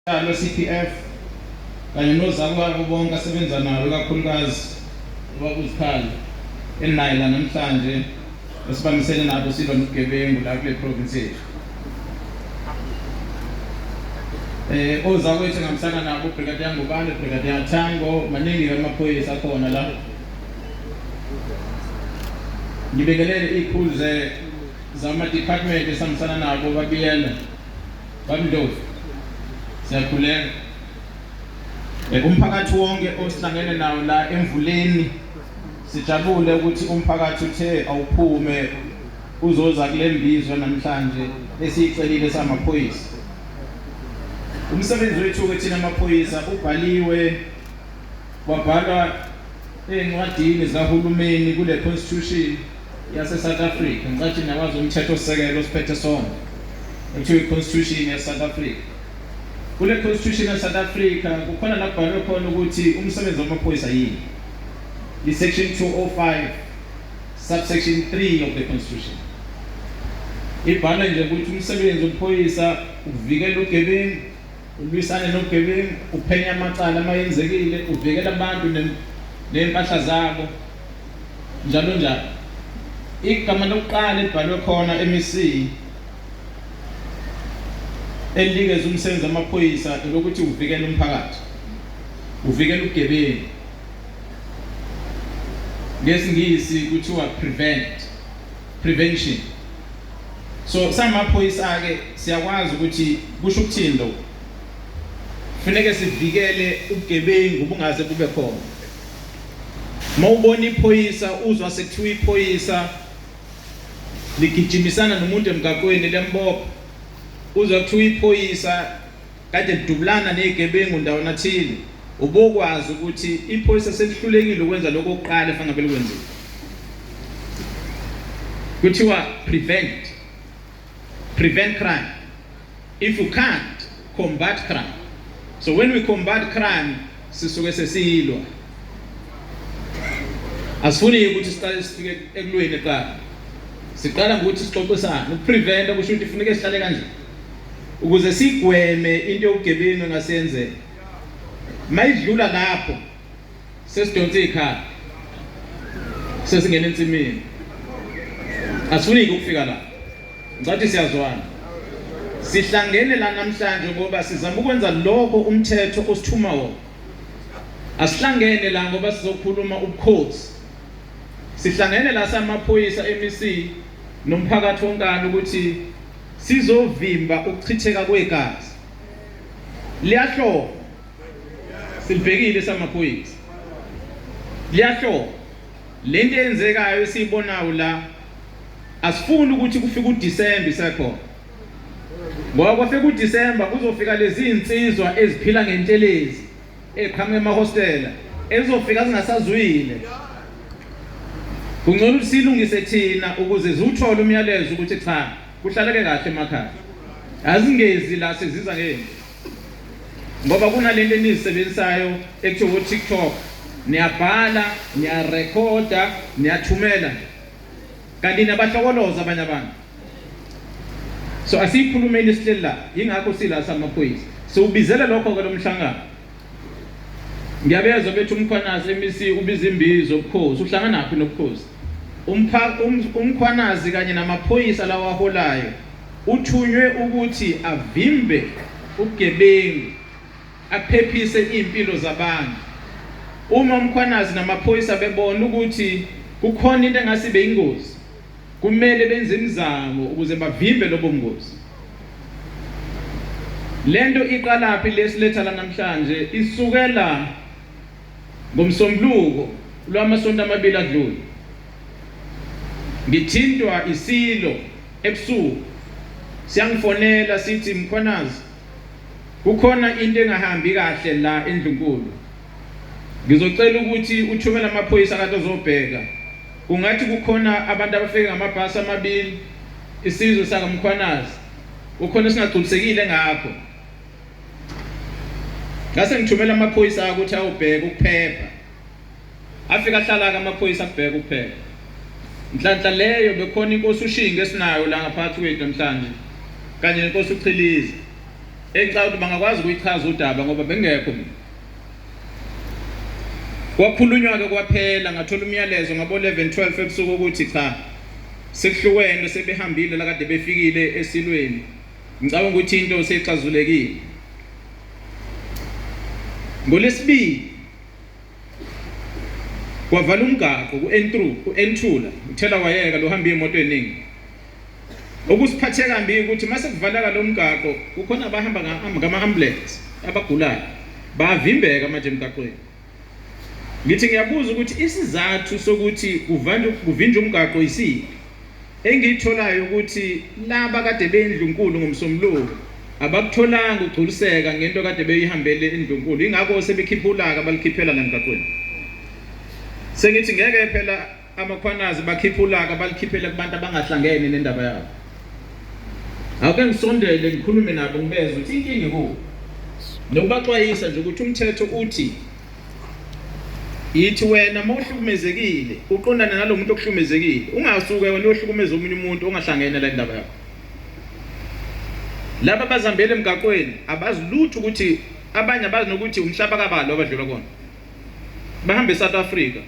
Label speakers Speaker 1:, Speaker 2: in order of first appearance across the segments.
Speaker 1: Lo CPF kanye nozakwabo bonke asebenza nabo, ikakhulukazi ubaba uZikhali eninaye la namhlanje, esibambisene nabo silwa nobugebengu la kule province yethu. Ozakwethu engihambisana nabo, Brigadier Ngubane, Brigadier Thango, maningi amaphoyisa akhona la. Ngibingelele izikhulu zama-department esihambisana nabo, babiyela babindlovu, siyakhuleka. Umphakathi wonke osihlangene nawo la emvuleni, sijabule ukuthi umphakathi uthe awuphume uzoza kule mbizo namhlanje esiyicelile samaphoyisa. Umsebenzi wethu-ke thina amaphoyisa ubhaliwe, wabhalwa ey'ncwadini zikahulumeni kule constitution yase-South Africa. Ngicathi niyawazi umthetho-sisekelo osiphethe sonke ekuthiwa i-constitution yase-South Africa. Kule constitution yase-South Africa kukhona la kubhalwe khona ukuthi umsebenzi wamaphoyisa yini, i-section 205 subsection 3 of the constitution. Ibhalwe nje ukuthi umsebenzi wophoyisa ukuvikela ubugebengu, ulwisane nobugebengu, uphenya amacala amayenzekile, uvikela abantu ney'mpahla zabo, njalo njalo. Igama lokuqala elibhalwe khona, MEC, elinikeza umsebenzi wamaphoyisa elokuthi uvikela umphakathi, uvikela ubugebengu. NgesiNgisi kuthiwa prevent, prevention. So samaphoyisa ke siyakwazi ukuthi kusho ukuthini lokho. Kufuneke sivikele ubugebengu bungaze bube khona. Mawubona iphoyisa, uzwa sekuthiwa iphoyisa ligijimisana nomuntu emgaqweni lembopha, uzwa kuthiwa iphoyisa kade lidubulana nezigebengu ndawana thile, ubokwazi ukuthi iphoyisa selihlulekile ukwenza lokho okuqala efanele belikwenzile. Kuthiwa prevent, prevent crime. If you can't, combat crime. So when we combat crime, sisuke sesiyilwa. Asifuni ukuthi siqale sifike ekulweni kuqala, siqala ngokuthi sixoxisane. Ukuprevent kusho ukuthi kufuneka sihlale kanje ukuze sigweme into yobugebengu engasenzeka. Mayidlula lapho, sesidonsa ikhala, sesingena ensimini. Asifuni ukufika la. Ngicathi siyazwana. Sihlangene la namhlanje ngoba sizama ukwenza lokho umthetho osithuma wona. Asihlangene la ngoba sizokhuluma ubukhosi. Sihlangene la samaphoyisa, MEC, nomphakathi wonkana ukuthi sizovimba ukuchitheka kwegazi. Liyahloma, silibhekile samaphoyisa, liyahloma lento eyenzekayo esiyibonayo la. Asifuni ukuthi kufike uDisemba isekhona, ngoba kwafika uDisemba kuzofika lezi insizwa eziphila ngentelezi, eqhamuka emahostela, ezofika zingasazwile. Kungcono ukuthi silungise thina ukuze ziwuthole umyalezo ukuthi cha, kuhlaleke kahle emakhaya, azingezi la seziza ngempi, ngoba kunalento enizisebenzisayo ekuthiwa TikTok. Niyabhala, niyarekhoda, niyathumela, kanti niyabahlokoloza abanye abantu. So asiyikhulumeni sihleli la, yingakho sila samaphoyisa, siwubizele lokho ke lo mhlangano. Ngiyabezwa bethi uMkhwanazi, MEC, ubiza imbizo obukhosi. Uhlanganaphi nobukhosi? UMkhwanazi kanye namaphoyisa lawa aholayo uthunywe ukuthi avimbe ubugebengu, aphephise impilo zabantu. Uma uMkhwanazi namaphoyisa bebona ukuthi kukhona into engase ibe ingozi, kumele benze imizamo ukuze bavimbe lobo bungozi. Lento iqalaphi lesiletha la namhlanje? Isukela ngomsombuluko lwamasonto 2 adlule. Ngithintwa isilo ebusuku, siyangifonela sithi, "Mkhwanazi, kukhona into engahambi kahle la endlunkulu. Ngizocela ukuthi uthumele amaphoyisa kade ozobheka. Kungathi kukhona abantu abafike ngamabhasi amabili, isizwe sakaMkhwanazi kukhona esingagculisekile ngakho." Ngase ngithumela amaphoyisa ukuthi ayobheka ukuphepha. Afika ahlala-ke amaphoyisa akubheka ukuphepha. Nhlanhla leyo bekhona inkosi uShinga esinayo la ngaphakathi kwethu namhlanje kanye nenkosi uChiliza. Engicabanga ukuthi bangakwazi ukuyichaza udaba ngoba bengekho mina. Kwakhulunywa-ke kwaphela, ngathola umyalezo ngabo 11 12 ebusuku ukuthi cha, sekuhlukene, sebehambile la kade befikile esilweni. Ngicabanga ukuthi into seyixazulekile. NgoLwesibili kwavala umgaqo ku-N3, ku-N2 la, uthela wayeka lo hamba iy'moto ey'ningi. Okusiphathe kambi ukuthi mase kuvaleka lo mgaqo kukhona abahamba ngama-ambulance abagulayo bavimbeka manje emgaqweni. Ngithi ngiyabuza ukuthi isizathu sokuthi kuvinjwe umgaqo isiphi? Engiyitholayo ukuthi laba kade beyindlunkulu ngoMsombuluko abakutholanga ukugculiseka ngento kade beyihambele endlunkulu, ingakho sebekhipha ulaka balikhiphela la emgaqweni. Sengithi ngeke phela Amakhwanazi bakhipha ulaka balikhiphele kubantu abangahlangene nendaba yabo. Ake ngisondele ngikhulume nabo ngibezwe ukuthi inkinga ikuphi. Nokubaxwayisa nje ukuthi umthetho uthi yithi wena uma uhlukumezekile uqondane nalo muntu okuhlukumezekile, ungasuke wena uyohlukumeza omunye umuntu ongahlangene la indaba yakho. Laba abazihambela emgaqweni abazi lutho ukuthi abanye abazi nokuthi umhlaba kabani lo abadlula kona. Bahamba eSouth Africa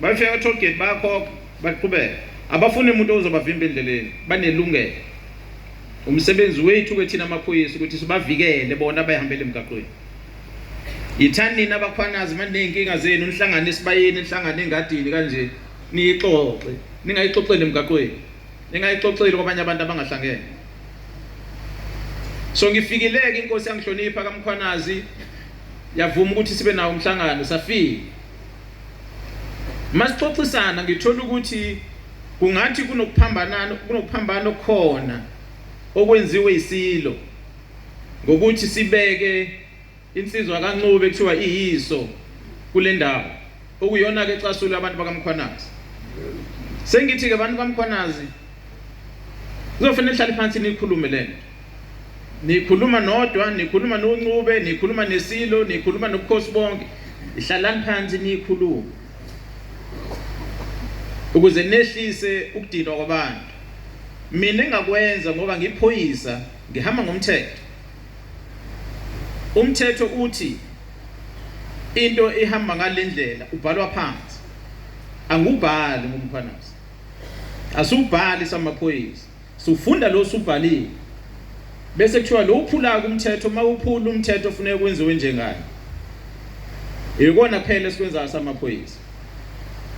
Speaker 1: Bafika toll gate bayakhokha baqhubeka. Abafuni umuntu ozobavimba endleleni, banelungelo. Umsebenzi wethu ke thina amaphoyisa ukuthi sibavikele bona abayihambela emgaqweni. Yithani nina abakhwanazi manje nezinkinga zenu nihlangane esibayeni nihlangane engadini kanje niyixoxe, ningayixoxeli emgaqweni. Ningayixoxeli kwabanye abantu abangahlangene. So ngifikile-ke inkosi yangihlonipha kaMkhwanazi yavuma ukuthi sibe nawo umhlangano safika. Masixoxisana ngithola ukuthi kungathi kunokuphambanana kunokuphambana okukhona okwenziwe isilo ngokuthi sibeke insizwa kaNcube kuthiwa iyiso kule ndawo okuyona ke ecasula abantu bakaMkhwanazi. Sengithi ke abantu kaMkhwanazi kuzofanele nihlale phansi nikhulume lento. Nikhuluma nodwa, nikhuluma noNcube, nikhuluma nesilo, nikhuluma nobukhosi bonke. Ihlalani phansi nikhulume. Ukuze nehlise ukudinwa kwabantu. Mina engakwenza ngoba ngiphoyisa, ngihamba ngomthetho. Umthetho uthi into ihamba ngalendlela ubhalwa phansi. Angubhali ngumkhwanazi. Asubhali samaphoyisa. Sufunda lo usubhalile. Bese kuthiwa lo uphulaka umthetho uma uphula umthetho funeka kwenziwe njengani. Ikona kuphela esikwenzayo samaphoyisa.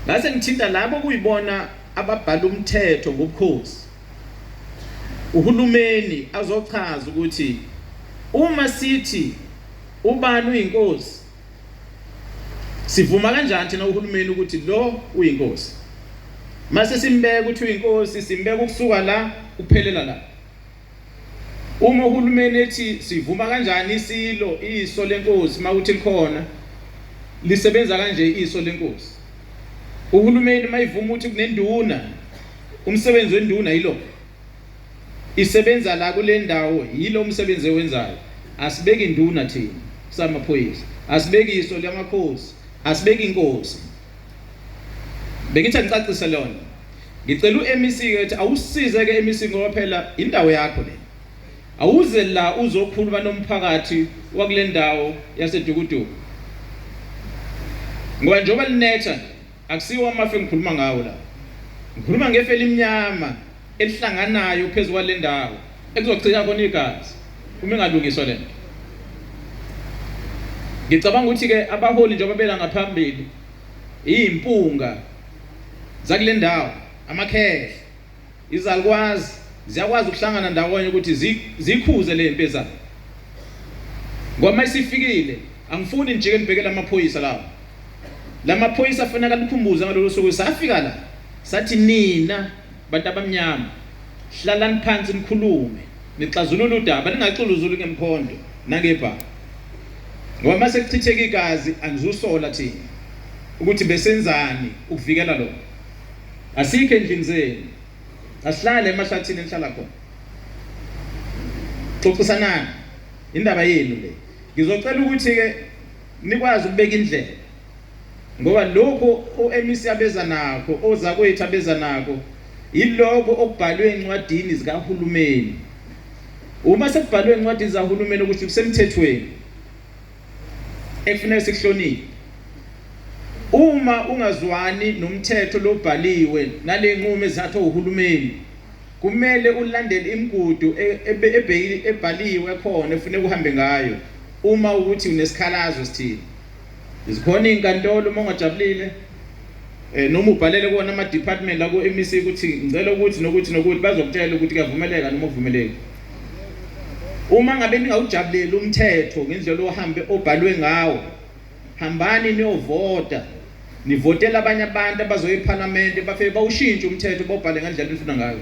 Speaker 1: Ngase ngithinta labo kuyibona ababhala umthetho ngobukhosi. Uhulumeni azochaza ukuthi uma sithi ubani uyinkosi Sivuma kanjani thina uhulumeni ukuthi lo uyinkosi? Mase simbeka ukuthi uyinkosi, simbeka ukusuka la kuphelela la. Uma uhulumeni ethi sivuma kanjani isilo iso lenkosi mawuthi likhona lisebenza kanje iso lenkosi. Uhulumeni mayivuma ukuthi kunenduna umsebenzi wenduna yilo. Isebenza la kule ndawo yilo umsebenzi ewenzayo. Asibeki induna thina samaphoyisa. Asibeki iso lyamakhosi. Asibeki inkosi. Bengithi angicacise lona. Ngicela uMEC ke ukuthi awusize ke MEC ngoba phela indawo yakho le. Awuze la uzokhuluma nomphakathi wakule ndawo yaseDukuduku. Ngoba njengoba linetha akusiwo amafu engikhuluma ngawo la. Ngikhuluma ngefu elimnyama elihlanganayo phezu kwale ndawo ekuzochitha khona igazi uma ingalungiswa le nto. Ngicabanga ukuthi-ke abaholi njengoba bela ngaphambili iy'mpunga zakule ndawo, amakhehla, izalukwazi ziyakwazi ukuhlangana ndawonye ukuthi zikhuze le mpezana ngoba uma isifikile angifuni nijike nibhekele amaphoyisa lawo. La maphoyisa afanele alikhumbuze ngalolu suku safika la sathi nina bantu abamnyama hlalani phansi nikhulume nixazulule udaba ningaxuluzuli ngemkhonto nangebhamu ngoba mase kuchitheka igazi angizusola thina ukuthi besenzani ukuvikela lokho. Asikho endlini zenu, asihlale emahlathini enihlala khona, xoxisanani indaba yenu le. Ngizocela ukuthi-ke nikwazi ukubeka indlela ngoba lokhu o-MEC abeza nakho, ozakwethu abeza nakho yilokho okubhalwe encwadini zikahulumeni. Uma sekubhalwe encwadini zahulumeni ukuthi kusemthethweni ekufuneka sikuhloniphe. Uma ungazwani nomthetho lobhaliwe nale nqumo ezithathwa uhulumeni, kumele ulandele imigudu ebhaliwe khona efuneka uhambe ngayo uma ukuthi unesikhalazo esithile. Zikhona izinkantolo uma ungajabulile noma ubhalele kuwona ama-department la ku-MEC ukuthi ngicela ukuthi nokuthi nokuthi, bazokutshela ukuthi kuyavumeleka noma akuvumeleki. Uma ngabe ningawujabuleli umthetho ngendlela ohambe obhalwe ngawo, hambani niyovota, nivotele abanye abantu abazoya ephalamende bafike bawushintshe umthetho bawubhale ngendlela enifuna ngayo.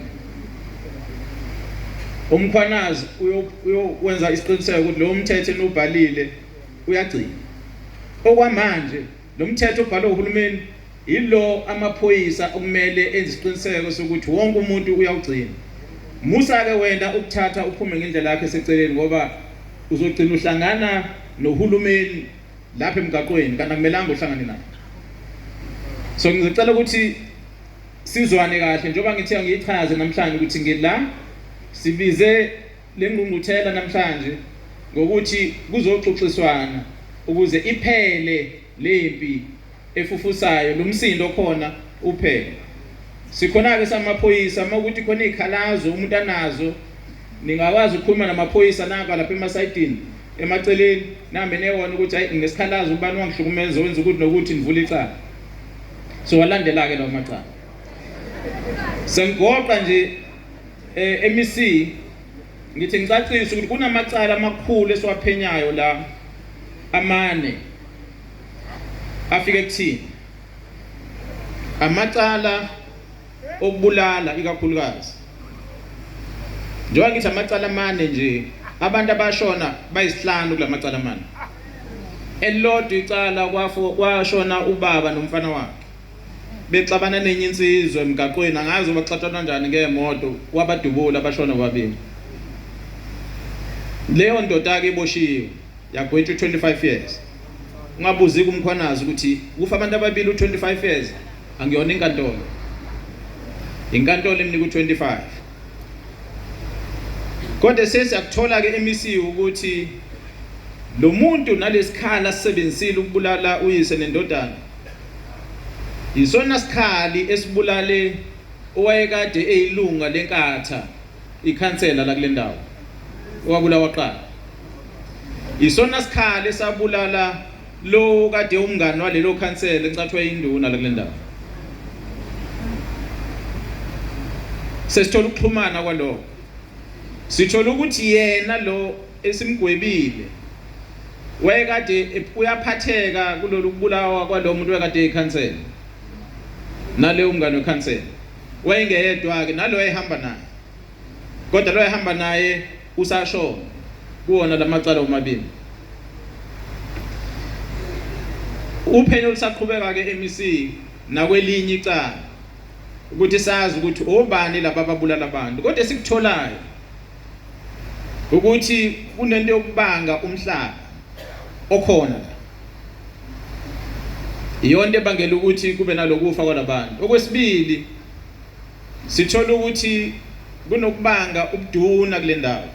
Speaker 1: UMkhwanazi uyokwenza isiqiniseko ukuthi lowo mthetho eniwubhalile uyagcina. Okwamanje lo mthetho obhalwe uhulumeni yilo amaphoyisa okumele enze isiqiniseko sokuthi wonke umuntu uyawugcina. Musa-ke wena ukuthatha uphume ngendlela yakho eseceleni, ngoba uzogcina uhlangana nohulumeni lapha emgaqweni kanti akumelanga uhlangane naye. So ngizocela ukuthi sizwane kahle njengoba ngithi angiyichaze namhlanje ukuthi ngila sibize le ngqungquthela namhlanje ngokuthi kuzoxoxiswana ukuze iphele lempi efufusayo, lo msindo okhona uphele. Sikhona-ke samaphoyisa, uma ukuthi khona iy'khalazo umuntu anazo, ningakwazi ukukhuluma namaphoyisa nanka lapha emasayidini emaceleni, nihambe niyewona ukuthi hayi nginesikhalazo, ubani wangihlukumeza, wenza ukuthi nokuthi, nivule icala. So walandela-ke lawo macala. Sengigoqa nje MEC, ngithi ngicacise ukuthi kunamacala amakhulu esiwaphenyayo la amane afike kuthini. Amacala okubulala ikakhulukazi, njengoba ngithi amacala amane nje, abantu abashona bayisihlanu kulamacala amane. Elilodwa icala kwashona ubaba nomfana wakhe bexabana nenye insizwa emgaqweni, angazi baxatshana kanjani ngemoto, wabadubula abashona bobabili. Leyo ndoda-ke iboshiwe yagwetshwa u-25 years. Ungabuzi kuMkhwanazi ukuthi kufa abantu ababili u-25 years, angiyona inkantolo, inkantolo imnika u-25. Kodwa sesiyakuthola-ke MEC ukuthi lo muntu nalesikhala asisebenzisile ukubulala uyise nendodana yisona sikhali esibulale owayekade eyilunga leNkatha, ikhansela la kule ndawo, owabulawa kuqala. Isona sikhali esabulala lo kade umngani walelo khansela encathwa induna la kule ndawo. Sesithola ukuxhumana kwalokho, sithola ukuthi yena lo esimgwebile wayekade uyaphatheka kulolu kubulawa kwalo muntu wayekade eyikhansela naleyo umngane wekhansela. Wayengeyedwa-ke, nalo wayehamba naye, kodwa lo wayehamba naye usashona kuwona lamacala omabili. Uphenyo lusaqhubeka-ke MEC nakwelinye icala ukuthi sazi ukuthi obani laba ababulala abantu, kodwa esikutholayo ukuthi kunento yokubanga umhlaba okhona la, iyona ebangela ukuthi kube nalokufa kwalabantu. Okwesibili, sithola ukuthi kunokubanga ubuduna kule ndawo.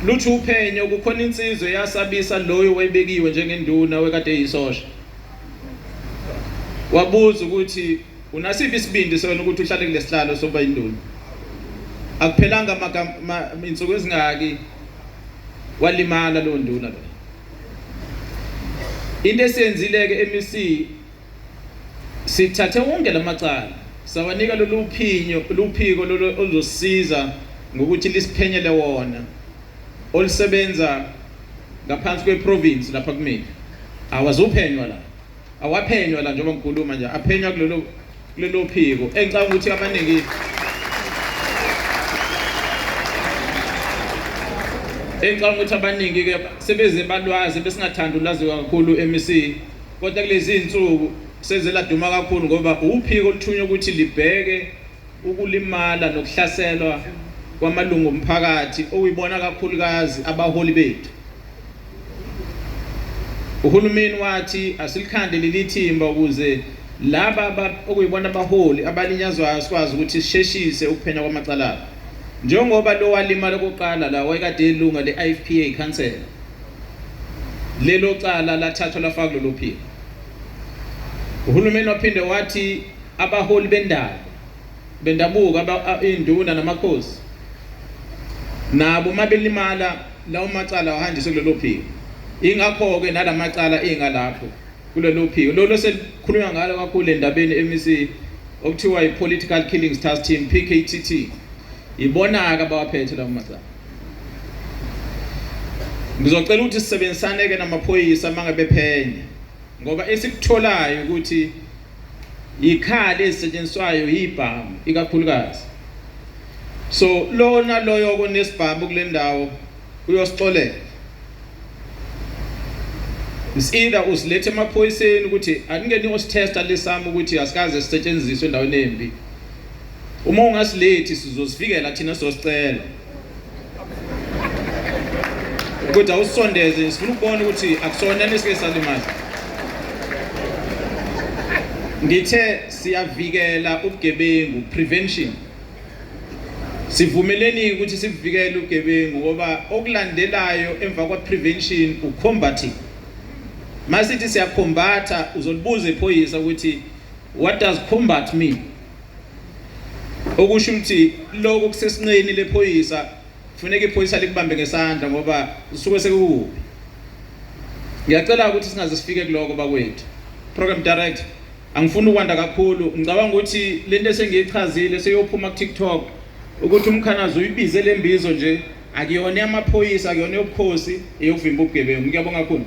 Speaker 1: Luthi uphenyo kukhona insizwa eyasabisa loyo wayebekiwe njengenduna wekade eyisosha, wabuza ukuthi unasiphi isibindi sona ukuthi uhlale kulesihlalo sokuba induna. Akuphelanga insuku ezingaki walimala lowo nduna lo. Into esiyenzile ke MEC, sithathe wonke lamacala sawanika lolu phinyo luphiko lolu oluzosiza ngokuthi lisiphenyele wona, olusebenza ngaphansi kweprovince lapha kumina. Awazuphenywa la, awaphenywa la njengoba ngikhuluma nje, aphenywa kulelo phiko engicabanga ukuthi abaningi engicabanga ukuthi abaningi ke sebeze balwazi, besingathanda ulwaziwa kakhulu MEC, kodwa kulezi insuku seze laduma kakhulu ngoba uphiko oluthunywa ukuthi libheke ukulimala nokuhlaselwa kwamalungu omphakathi, okuyibona kakhulukazi abaholi bethu. Uhulumeni wathi asilikhande leli thimba ukuze laba okuyibona abaholi abalinyazwayo sikwazi ukuthi sisheshise ukuphenya kwamacala abo. Njengoba lo walimala kokuqala la wayekade elunga le-IFPA council, lelo cala lathathwa lafakwa kulolo phiko. Uhulumeni waphinde wathi abaholi bendawo bendabuko, induna namakhosi, nabo mabelimala lawo macala ahanjiswe kulelo phiko. Ingakho-ke nalamacala engalapho kulelo phiko lolo selikhulunywa ngalo kakhulu endabeni MEC, okuthiwa i-Political Killings Task Team, PKTT. Ibona-ke abawaphethe lawo macala. Ngizocela ukuthi sisebenzisane-ke namaphoyisa uma ngabe bephenya, ngoba esikutholayo ukuthi ikhali ezisetshenziswayo yibhamu ikakhulukazi. So lona loyo konesibhamu kule ndawo uyosixolela. It's either usilethe emaphoyiseni ukuthi aningeni ositesta lesami ukuthi asikaze sisetshenziswe endaweni embi. Uma ungasilethi, sizosifikela thina, sizosicela ukuthi awusondeze, sifuna ukubona ukuthi akusona esike salimaza. Ngithe siyavikela ubugebengu, prevention. Sivumeleni ukuthi sivikele ubugebengu, ngoba okulandelayo emva kwa prevention ucombating. Masithi siyacombatha, uzolibuza iphoyisa ukuthi, "What does combat mean?" Okusho ukuthi lokho kusesinqeni lephoyisa, kufuneka iphoyisa likubambe ngesandla ngoba usuke sekukubi. Ngiyacela ukuthi singaze sifike kuloko, bakwethu. Program director, angifuni ukwanda kakhulu. Ngicabanga ukuthi lento esengiyichazile seyophuma ku TikTok ukuthi uMkhwanazi uyibize lembizo nje, akuyona yamaphoyisa, akuyona yobukhosi, eyokuvimba ubugebengu. Ngiyabonga kakhulu.